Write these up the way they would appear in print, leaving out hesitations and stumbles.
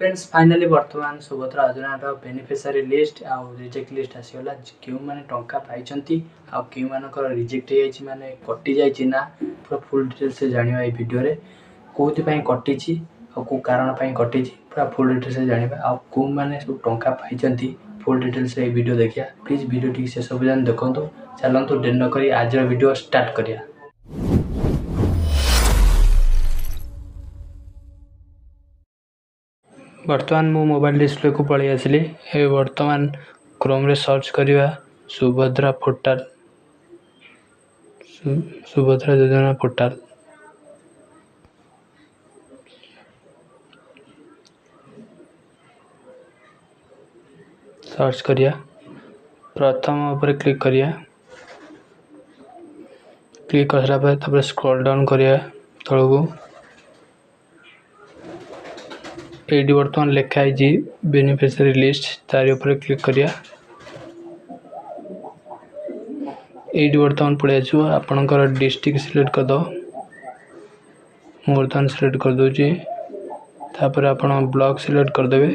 Friends, finally ବର୍ତ୍ତମାନ ସୁଭଦ୍ରା ଯୋଜନାର beneficiary list ଆଉ ରିଜେକ୍ଟ ଲିଷ୍ଟ ଆସିଗଲା। କେଉଁମାନେ ଟଙ୍କା ପାଇଛନ୍ତି ଆଉ କେଉଁମାନଙ୍କର ରିଜେକ୍ଟ ହେଇଯାଇଛି, ମାନେ କଟିଯାଇଛି ନା, ପୁରା ଫୁଲ୍ ଡିଟେଲ୍ସ ଜାଣିବା ଏଇ ଭିଡ଼ିଓରେ। କେଉଁଥିପାଇଁ କଟିଛି ଆଉ କେଉଁ କାରଣ ପାଇଁ କଟିଛି, ପୁରା ଫୁଲ୍ ଡିଟେଲ୍ସ ଜାଣିବା। ଆଉ କେଉଁମାନେ ସବୁ ଟଙ୍କା ପାଇଛନ୍ତି, ଫୁଲ୍ ଡିଟେଲ୍ସ ଏଇ ଭିଡ଼ିଓ ଦେଖିବା। ପ୍ଲିଜ୍ ଭିଡ଼ିଓ ଟିକେ ଶେଷ ପର୍ଯ୍ୟନ୍ତ ଦେଖନ୍ତୁ। ଚାଲନ୍ତୁ, ଡେରି ନକରି ଆଜିର ଭିଡ଼ିଓ ଷ୍ଟାର୍ଟ କରିବା। ବର୍ତ୍ତମାନ ମୁଁ ମୋବାଇଲ ଡିସପ୍ଲେକୁ ପଳେଇ ଆସିଲି। ଏବେ ବର୍ତ୍ତମାନ କ୍ରୋମ୍ରେ ସର୍ଚ୍ଚ କରିବା ସୁଭଦ୍ରା ପୋର୍ଟାଲ, ସୁଭଦ୍ରା ଯୋଜନା ପୋର୍ଟାଲ ସର୍ଚ୍ଚ କରିବା। ପ୍ରଥମ ଉପରେ କ୍ଲିକ୍ କରିବା। କ୍ଲିକ୍ କରିସାରିଲା ପରେ ତାପରେ ସ୍କ୍ରୋଲ୍ ଡାଉନ୍ କରିବା ତଳକୁ। ଏଇଠି ବର୍ତ୍ତମାନ ଲେଖା ହେଇଛି ବେନିଫିସିଆରୀ ଲିଷ୍ଟ, ତାରି ଉପରେ କ୍ଲିକ୍ କରିବା। ଏଇଠି ବର୍ତ୍ତମାନ ପଳେଇ ଆସିବ। ଆପଣଙ୍କର ଡିଷ୍ଟ୍ରିକ୍ଟ ସିଲେକ୍ଟ କରିଦେବ। ମୁଁ ବର୍ତ୍ତମାନ ସିଲେକ୍ଟ କରିଦେଉଛି। ତାପରେ ଆପଣ ବ୍ଲକ୍ ସିଲେକ୍ଟ କରିଦେବେ।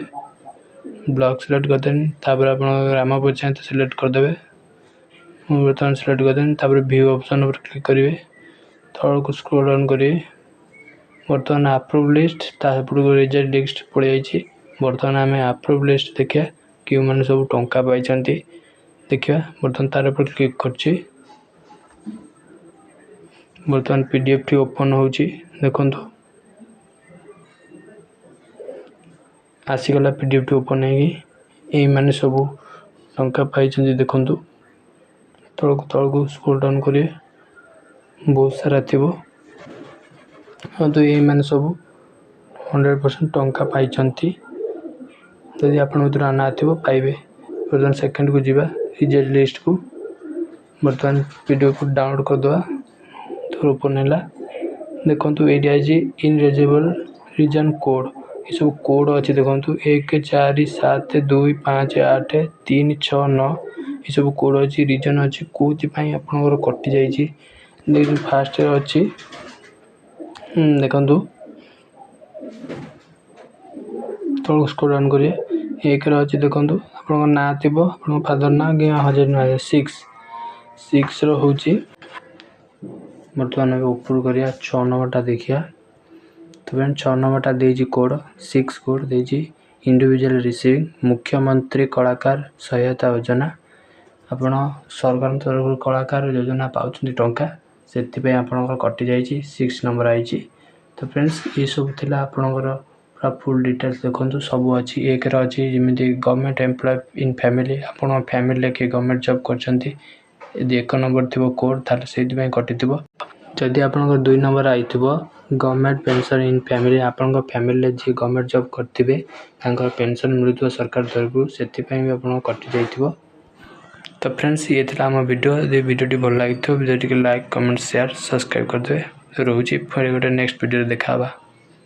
ବ୍ଲକ୍ ସିଲେକ୍ଟ କରିଦେବେ, ତାପରେ ଆପଣ ଗ୍ରାମ ପଞ୍ଚାୟତ ସିଲେକ୍ଟ କରିଦେବେ। ମୁଁ ବର୍ତ୍ତମାନ ସିଲେକ୍ଟ କରିଦେଲି। ତାପରେ ଭ୍ୟୁ ଅପସନ୍ ଉପରେ କ୍ଲିକ୍ କରିବେ, ତଳକୁ ସ୍କ୍ରୋଲ୍ ଡାଉନ୍ କରିବେ। ବର୍ତ୍ତମାନ ଆପ୍ରୁଭ୍ ଲିଷ୍ଟ, ତା ସେପଟକୁ ରିଜେକ୍ଟ ଲିଷ୍ଟ ପଳେଇଯାଇଛି। ବର୍ତ୍ତମାନ ଆମେ ଆପ୍ରୁଭ୍ ଲିଷ୍ଟ ଦେଖିବା, କେଉଁମାନେ ସବୁ ଟଙ୍କା ପାଇଛନ୍ତି ଦେଖିବା। ବର୍ତ୍ତମାନ ତାର ଉପରେ କ୍ଲିକ୍ କରୁଛି। ବର୍ତ୍ତମାନ ପିଡିଏଫ୍ଟି ଓପନ୍ ହେଉଛି। ଦେଖନ୍ତୁ, ଆସିଗଲା ପିଡିଏଫ୍ଟି ଓପନ୍ ହେଇକି। ଏଇମାନେ ସବୁ ଟଙ୍କା ପାଇଛନ୍ତି। ଦେଖନ୍ତୁ, ତଳକୁ ତଳକୁ ସ୍କ୍ରୋଲ୍ ଡାଉନ୍ କରିବେ, ବହୁତ ସାରା ଥିବ। ତ ଏଇମାନେ ସବୁ 100% ଟଙ୍କା ପାଇଛନ୍ତି। ଯଦି ଆପଣଙ୍କ ଭିତରୁ ନାଁ ଥିବ, ପାଇବେ। ବର୍ତ୍ତମାନ ସେକେଣ୍ଡକୁ ଯିବା, ରିଜେକ୍ଟ ଲିଷ୍ଟକୁ। ବର୍ତ୍ତମାନ ପିଡିଏଫ୍କୁ ଡାଉନଲୋଡ଼୍ କରିଦେବା। ତ ଓପନ୍ ହେଲା। ଦେଖନ୍ତୁ, ଏଇଠି ଆଇଛି ଇନଏଲିଜିବଲ୍ ରିଜନ୍ କୋଡ଼୍। ଏସବୁ କୋଡ଼୍ ଅଛି। ଦେଖନ୍ତୁ, 1 4 7 2 5 8 3 6 9, ଏସବୁ କୋଡ଼୍ ଅଛି, ରିଜନ୍ ଅଛି, କେଉଁଥିପାଇଁ ଆପଣଙ୍କର କଟିଯାଇଛି। ଫାର୍ଷ୍ଟରେ ଅଛି, ଦେଖନ୍ତୁ, ତଳକୁ ସ୍କ୍ରୋଲ୍ ଡାଉନ୍ କରିବେ। ଏକରେ ଅଛି, ଦେଖନ୍ତୁ, ଆପଣଙ୍କ ନାଁ ଥିବ, ଆପଣଙ୍କ ଫାଦର ନାଁ କି ହଜବେଣ୍ଡ ନାଁ। ସିକ୍ସ, ସିକ୍ସର ହେଉଛି। ବର୍ତ୍ତମାନ ଏବେ ଉପରକୁ କରିବା, 6 ନମ୍ବରଟା ଦେଖିବା। ତ ଫ୍ରେଣ୍ଡ, 6 ନମ୍ବରଟା ଦେଇଛି କୋଡ଼୍, 6 କୋଡ଼୍ ଦେଇଛି। ଇଣ୍ଡିଭିଜୁଆଲ୍ ରିସିଭିଂ ମୁଖ୍ୟମନ୍ତ୍ରୀ କଳାକାର ସହାୟତା ଯୋଜନା। ଆପଣ ସରକାରଙ୍କ ତରଫରୁ କଳାକାର ଯୋଜନା ପାଉଛନ୍ତି ଟଙ୍କା, ସେଥିପାଇଁ ଆପଣଙ୍କର କଟିଯାଇଛି, 6 ନମ୍ବର ଆଇଛି। ତ ଫ୍ରେଣ୍ଡସ୍, ଏସବୁ ଥିଲା ଆପଣଙ୍କର ପୁରା ଫୁଲ୍ ଡିଟେଲ୍ସ। ଦେଖନ୍ତୁ, ସବୁ ଅଛି। ଏକରେ ଅଛି ଯେମିତି ଗଭର୍ଣ୍ଣମେଣ୍ଟ ଏମ୍ପ୍ଲୟ ଇନ୍ ଫ୍ୟାମିଲି। ଆପଣଙ୍କ ଫ୍ୟାମିଲିରେ କିଏ ଗଭର୍ଣ୍ଣମେଣ୍ଟ ଜବ୍ କରିଛନ୍ତି, ଯଦି 1 ନମ୍ବର ଥିବ କୋଡ଼୍, ତାହେଲେ ସେଇଥିପାଇଁ କଟିଥିବ। ଯଦି ଆପଣଙ୍କର 2 ନମ୍ବର ଆଇଥିବ ଗଭର୍ଣ୍ଣମେଣ୍ଟ ପେନ୍ସନ୍ ଇନ୍ ଫ୍ୟାମିଲି, ଆପଣଙ୍କ ଫ୍ୟାମିଲିରେ ଯିଏ ଗଭର୍ଣ୍ଣମେଣ୍ଟ ଜବ୍ କରିଥିବେ, ତାଙ୍କର ପେନ୍ସନ୍ ମିଳୁଥିବ ସରକାର ତରଫରୁ, ସେଥିପାଇଁ ବି ଆପଣଙ୍କ କଟିଯାଇଥିବ। ତ ଫ୍ରେଣ୍ଡସ୍, ଇଏ ଥିଲା ଆମ ଭିଡ଼ିଓ। ଯଦି ଭିଡ଼ିଓଟି ଭଲ ଲାଗିଥିବ, ଭିଡ଼ିଓ ଟିକେ ଲାଇକ୍, କମେଣ୍ଟ, ସେୟାର, ସବସ୍କ୍ରାଇବ୍ କରିଦେବେ। ରହୁଛି, ଫେରେ ଗୋଟେ ନେକ୍ସଟ ଭିଡ଼ିଓରେ ଦେଖା ହେବା।